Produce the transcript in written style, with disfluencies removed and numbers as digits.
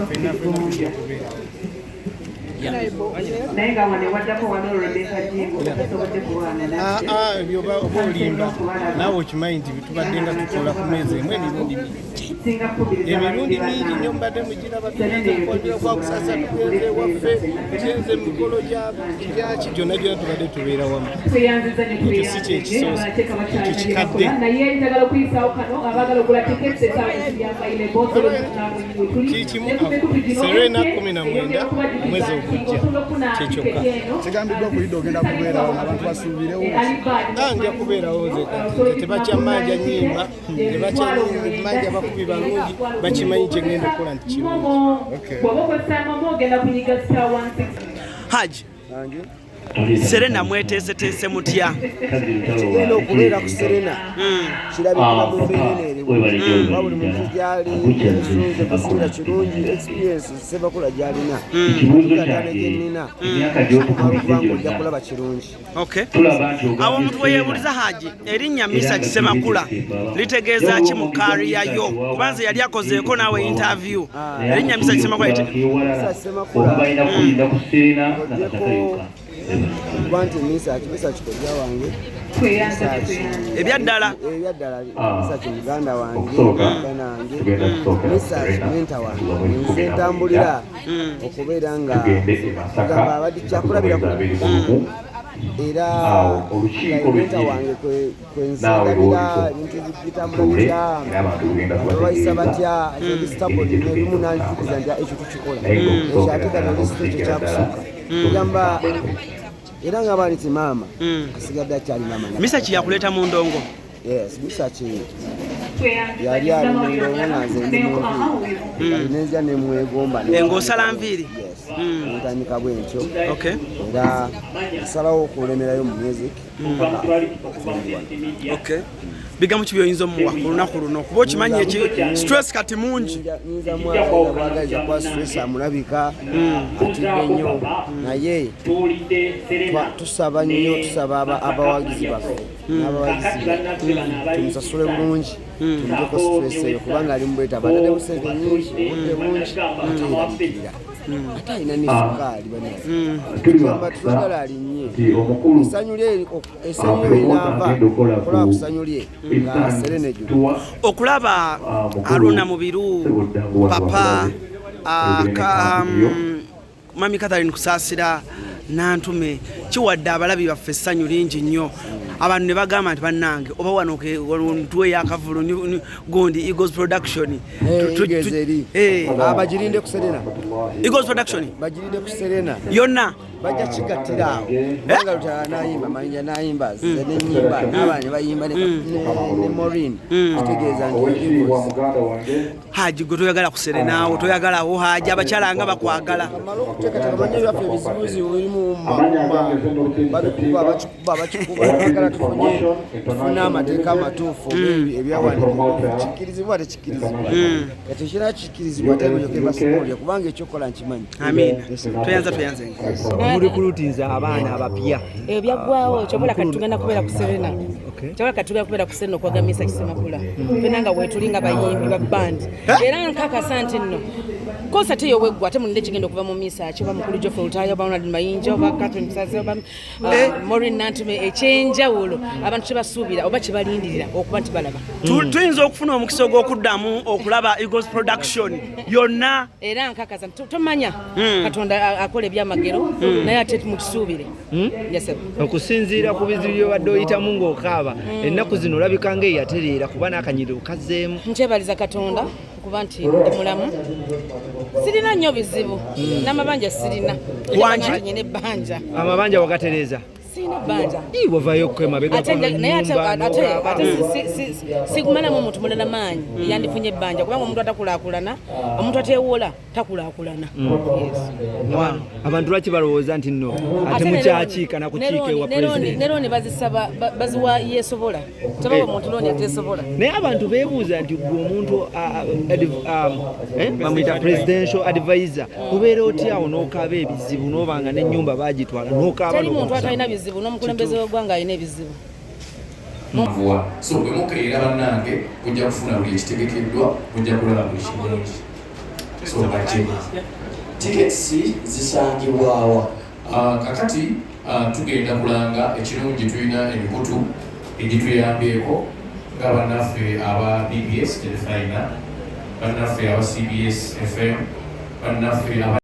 Ffenna ffenna tujja kubeerawo. Naye nga wano ewaddako wano Rebecca Jingo tasobodde kulwana Ah, naffe. ah, ebyo oba olimba naawe, okimanyi nti tubadde nga tutuula ku meeza emu emirundi mingi. Singa kukubiriza Emirundi abayimbi mingi nnyo bannange. mbadde mugiraba, tugenze kwanjula kwa Kusasa, tugenze ewaffe, tugenze mu mikolo gyaki, gyonna gyonna tubadde tubeera wamu. Tweyanziza nnyo. Ekyo si kyekisoose, Tweyanzige ekyo kikadde. Naye njagala okuyisaawo kano, abaagala okugula tickets, essaawa ziri available. Kikimu, Serena 19 omwezi ogujja, kyekyokka. Kigambiddwa okuyidda ogenda kubeerawo, abantu basuubirewo. Ah, nja kubeerawo nze. Kati nze tebakyamanja nyimba, tebakyamanja bakubi balungi, bakimanyi kyengenda okukola nti kirungi. Bw'oba okozesa MoMo, ogenda kunyiga *16. Haji, Serena mweteeseteese mutya? Kigenda okubeera ku Serena kirabikira mu mbeera eno eriwo, kuba buli muntu gyali esunze kusuubira kirungi. Experience Semakula gyalina gatano gyenina kubanga ojja kulaba kirungi. Okay, awo omuntu we yeebuuliza, Haji, erinnya Mesach Semakula litegeeza ki mu career yo? Kuba nze yali akozeeko naawe interview, erinnya Mesach Semakula Semakula ogyeko kuba nti Mesach, Mesach kojja wange. Ebyaddala. Ebyaddala, Mesach muganda wange, banange Mesach mentor wange, nze ntambulira okubeera nga gamba abadde kyakulabirako era mentor wange kwenzindabira ebintu bitambula bitya, abantu bayisa batya, ebisitabo ebimu nanjukiza nti ekyo tukikola, ekyo ate kati olisito ekyo kyakusukka kugamba, era nga bali nti maama asigadde akyali maama. Mesach yakuleeta mu ndongo? Yes, Mesach yali ali mu ndongo nga nze ndi mu nviiri, kati nenzija nemwegomba. Ng'osala nviiri? Yes, ntandika bwentyo. Era nsalawo okulemerayo mu music paka zendi wano. Okay, bigambo ki byoyinza omuwa ku lunaku luno? Kuba okimanyi eki stress kati mungi. Nyinza mwagaliza bwagaliza kuba stress amulabika atidde nnyo, naye tusaba nnyo, tusaba abawagizi baffe n'abawagizi be tumusasule bulungi, tumujeko stress eyo, kubanga ali mubwetaavu, ataddemu sente nyingi, obudde bungi, ate yeraliikirira, ate alina ne sukaali. Banagamba twagala alinnye essanyu lye, essanyu lye linaava okulaba ku ssanyu lye nga Serena ejjudde. Okulaba Aruna Mubiru, papa Mami Catherine Kusaasira, Nantume, kiwadde abalabi baffe essanyu lingi nnyo. Abantu ne bagamba nti bannange, oba wano ntuweyo akavulu gundi Eagles Production. Eagles eri. Ah, bagirinde ku Serena. Eagles Production. Bagirinde ku Serena. Yonna. Bajja kigattira awo, kubanga Lutala nayimba, Mayinja nayimba, ze nenyimba, n'abaana ne bayimba ne Maureen, kitegeeza nti Eagles. Haji, gwe toyagala ku Serenaawo? Toyagalawo, Haji? Abakyala nga bakwagala. Amala okuteekateeka, manye byaffe ebizibuzibu birimu babikuba, bakikuba, bakikuba. Twagala tufune amateeka amatuufu, ebyawandiikibwa kikkirizibwa, tekikkirizibwa. Kati ekirala kikkirizibwa, ate ebyoke basimuulye, kubanga ekyokukola nkimanyi. Amiina, toyanza, toyanze. Murecruitinze abaana abapya. Ebyo byaggwawo. Kyobola kati tugenda kubeera ku Serena. Kyobola kati tugenda kubeera ku Serena okwaga Mesach Semakula fena nga wetuli nga bayimbi ba band. Era nkakasa nti nno concert eyo weggwa, ate mulinde ekigenda okuva mu Mesach, oba mukulu Geoffrey Lutaaya, oba Ronald Mayinja, oba Catherine Musazi, oba Maureen Nantume, ekyenjawulo abantu kyebasuubira oba kyebalindirira okuba nti balaba. Tuyinza okufuna omukisa ogw'okuddamu okulaba Eagles Production yonna? Era nkakasa nti tomanya, Katonda akola ebyamagero, naye ate mukisuubire. Yes, sir. Okusinziira ku bizibu byobadde oyitamu ng'okaaba, ennaku zino olabika ng'eyatereera, kuba n'akanyiriro kazzeemu. Nkyebaliza Katonda okuba nti ndi mulamu, sirina nnyo bizibu, n'amabanja sirina. Wangi? Nyina ebbanja. Amabanja wagatereeza? Sirina bbanja. Ii, wavayo emabega. Ate naye ate sikumalamu omuntu mulala maanyi yandifunye ebbanja, kubanga omuntu atakulaakulana, omuntu ateewola takulaakulana. Yes. Abantu lwaki balowooza nti nno ate mukyakiika nakukiika ewa president? Ne loan bazisaba baziwa yesobola, tebawa omuntu loan atesobola. Naye abantu beebuuza nti gwe omuntu bamuyita presidential advisor, obeera otya awo n'okaaba ebizibu, n'obanga n'ennyumba bagitwala n'okaaba? Teri muntu atalina bizibu, n'omukulembeze w'eggwanga alina ebizibu. Nvuwa so bwe mukeera, bannange, mujja kufuna buli ekitegekeddwa, mujja kulaba buli kirungi. So bajje mangu. Tickets zisangibwawa? Kakati tugenda kulanga. Ekirungi tulina emikutu egituyambyeko nga bannaffe aba BBS Telefina, bannaffe aba CBS FM, bannaffe aba